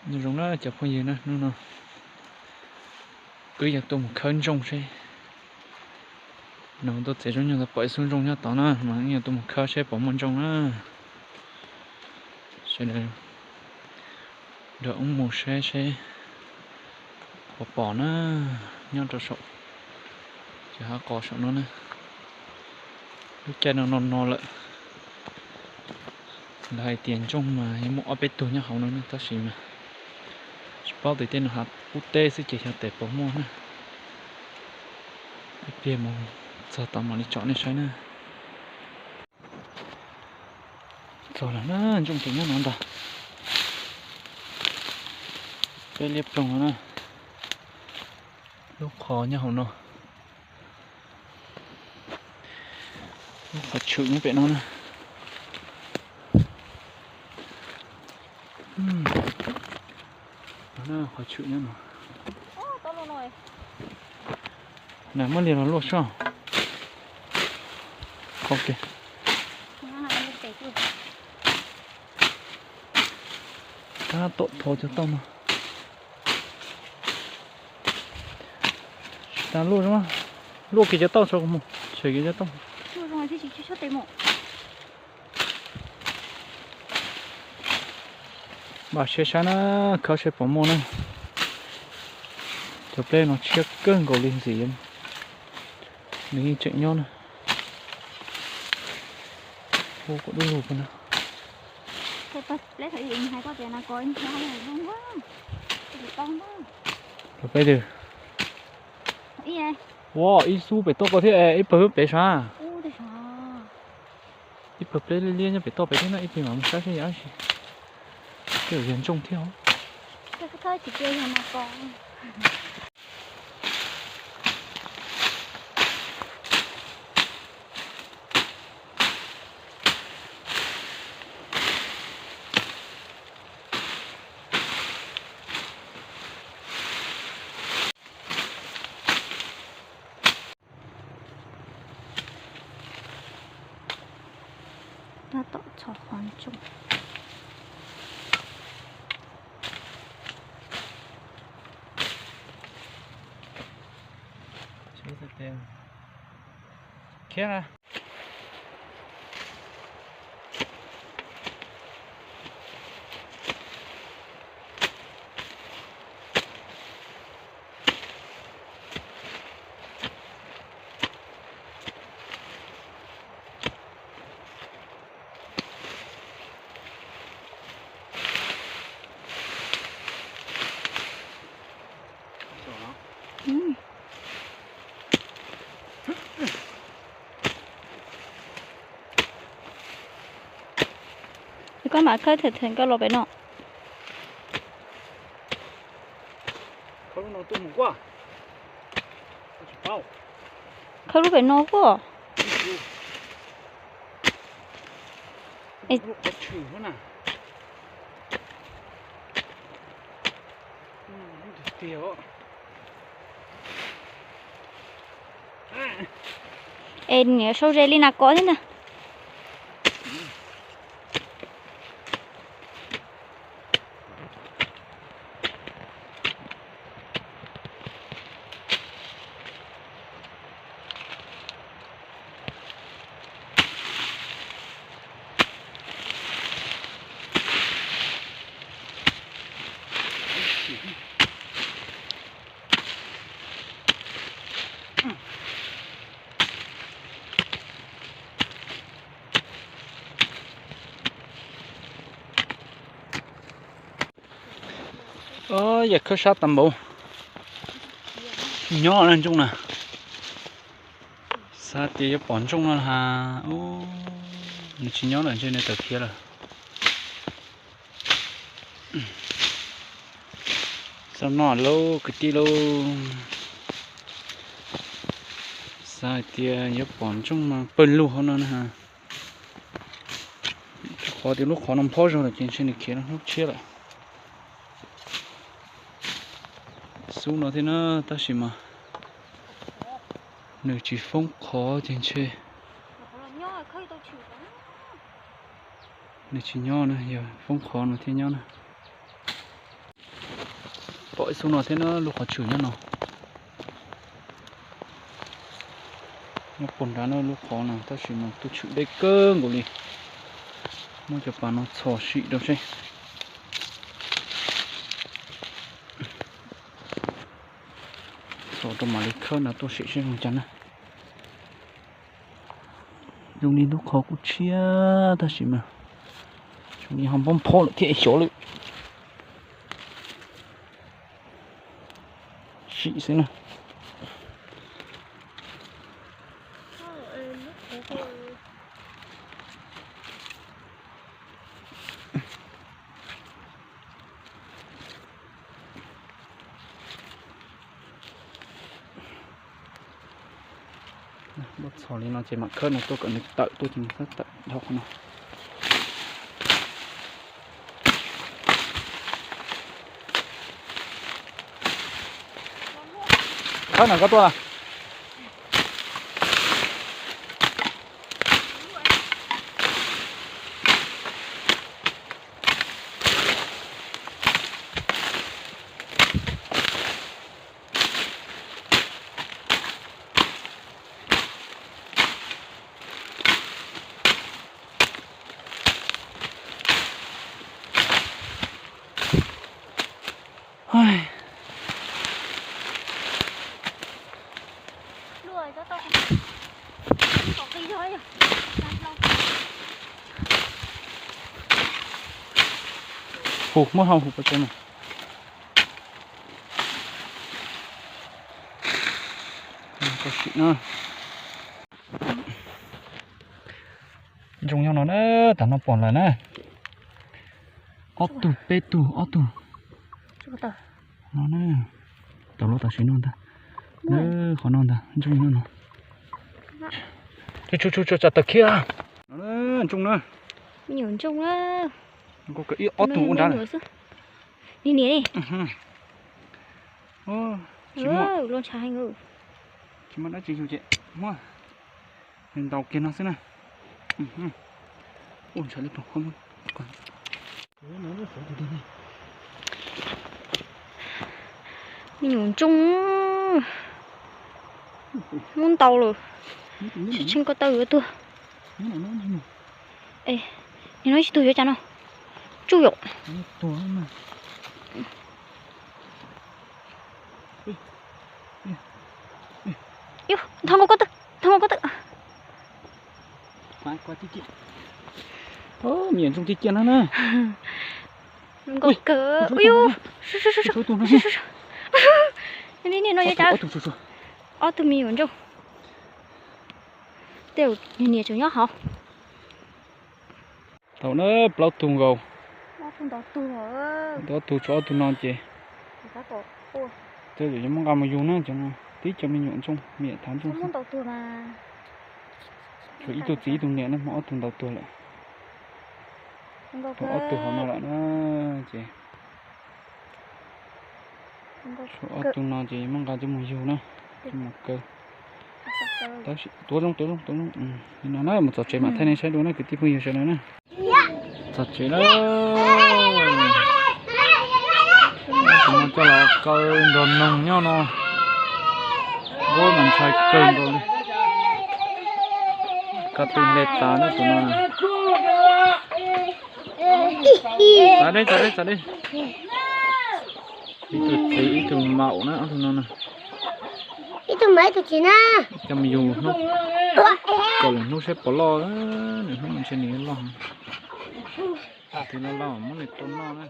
Nyob zoo na cov phooj ywg na, hnub no wb yuav tuaj mus khawb ntsooj seb. No tuaj txiav ntsooj nyoog tau pom ib xub ntsooj nyob tod na, mas wb yuav tuaj mus khawb seb puas muaj ntsooj na. Sawv daws nrog wb mus saib seb puas pom na, nyob rau saum cov hav qos saum no na. Lub caij no no no lawm, lawv hais tias ntsooj mas yeej muaj ob peb tug nyob hauv no na, tab sis mas tsis paub tias tej no hav qub teb xwb ces xyov tes puas muaj na. Ib pliag mus txog tod mam li tsom nej saib na. Txog lawm na, ntsooj tseem nyob no ntag. Peb liab ploog no na. Lub qhov nyob hauv no. Lub qhov tshwm nyob pem no na. Qhov tshwm nyob no. Na muab liag los luaj soj. Tab tom thov cov tauj no. Tas luaj, luaj kiag cov tauj tso mus, tshem kiag cov tauj. Npaj siab saib na, khawb seb puas muaj na. Cov pleb no tshiab kawg nkaus li ntxim, nws yeej tseem nyob na. Ua kom dub lug no. Cov pleb twg? Ua ib xub pem toj ko thiab, ib pawg pem sav. Ib pawg pleb liab liab nyob pem toj pem thiab na, ib pliag mam mus saib seb yog dab tsi. Tej zaum yog ntsooj thiab. Tab tom txhom qhov ntsooj. Khiav na. Koj mam khawb them them koj los pem no. Khawb lub pem no kuj. Es niam sau ze li nas kos thiab na. Yam khawb sab tas npaum. Tsis nyob na ntsooj na. Xav tias yuav pom ntsooj no has. Nws tsis nyob lawm, ntshe nws tawm khiav lawm. Xav no lauj kwv tij lauj. Xav hais tias yuav pom ntsooj mas pawg lug hauv no na. Qhov tias lub qhov no nphob zog lawm ces ntshe nws khiav hnub tshiab lawm. Xub no thiab na, tab sis mas nws tsis foob qhov ces ntshe nws tsis nyob na, yog foob qhov no thiaj nyob na. Pom ib xub no thiab na, lub qhov tshwm nyob no. Nyob puag nrad na lub qhov no tab sis mas tus tshwm deb kawg nkaus li. Muab cov pas no txhos sim rau seb. Txhos rau mam li khawb no tuaj sim seb zoo cas na. Zoo li lub qhov kuj tshiab tab sis mas zoo li ho npab phob lawm thiab xyov lawm. Sim xwb na. Muab txhos li no ces mam khawb no tuaj kom nws tawm tuaj ces nws txhob tawm dhau qhov no. Khawb no koj tuaj. Hu muab hau hu pov tseg mas. Sim na. Ntsoog nyob no na, tam no pom lawm na. Ob tug peb tug ob tug. No na, tau lub tam sim no ntag. Qhov no ntag, ntsoog nyob no. Tsu tsu tsu tsam tawg khiab. Ntsoog na. Me nyuam ntsoog na. Ib ob tug ua nrad. Niam niam ni. Tsis muaj dab tsi yug ces muab ntaus kiag no xwb na. Ua ntshai li pog. Me nyuam ntsoog, muab ntaus lawm, tsis tsheej ko taw yuav tuag. Nim no tsis tuag yuav cas no. Tsuj yom. Yus, thov nkaus ko taw, thov nkaus ko taw. Me nyuam ntsoog ciaj ciaj no na. Nkaus kawg. Ui yus, niam no yuav cas. Ob tug me nyuam ntsoog. Tej niam tseem nyob hauv. Tau na, plaub tug nkaus. Ob tug tshuav ob tug no ces tej zaum yuav muab nqa mus yug na, cov no tib co me nyuam ntsoog, me nyuam thav ntsoog xwb. Tshuav ib tug txiv ib tug niam na, muab ob tug ntaus tuag lawm. Tshuav ob tug hauv no lawm na, ces tshuav ob tug no ces muab nqa coj mus yug na, coj mus kaw. Tab sis tuav zoo tuav zoo tuav zoo, li no na mus txog tsev mam thaij nej saib dua na kwv tij phooj ywg sawv daws na. Txog tsev lawm. Tus no coj los kaw nrog noog nyob no. Ua mas ntshai kawg nkaus li. Kaw tus nqe tas na tus no. Txav deb txav deb txav deb. Ib tug txiv ib tug maum na ob tug no na. Ib tug maum ib tug txiv na. Coj mus yug hnub, kaum lwm hnub saib puas loj, lwm hnub mas ntshe nws yuav loj. Tus loj loj muab nws tua noj na.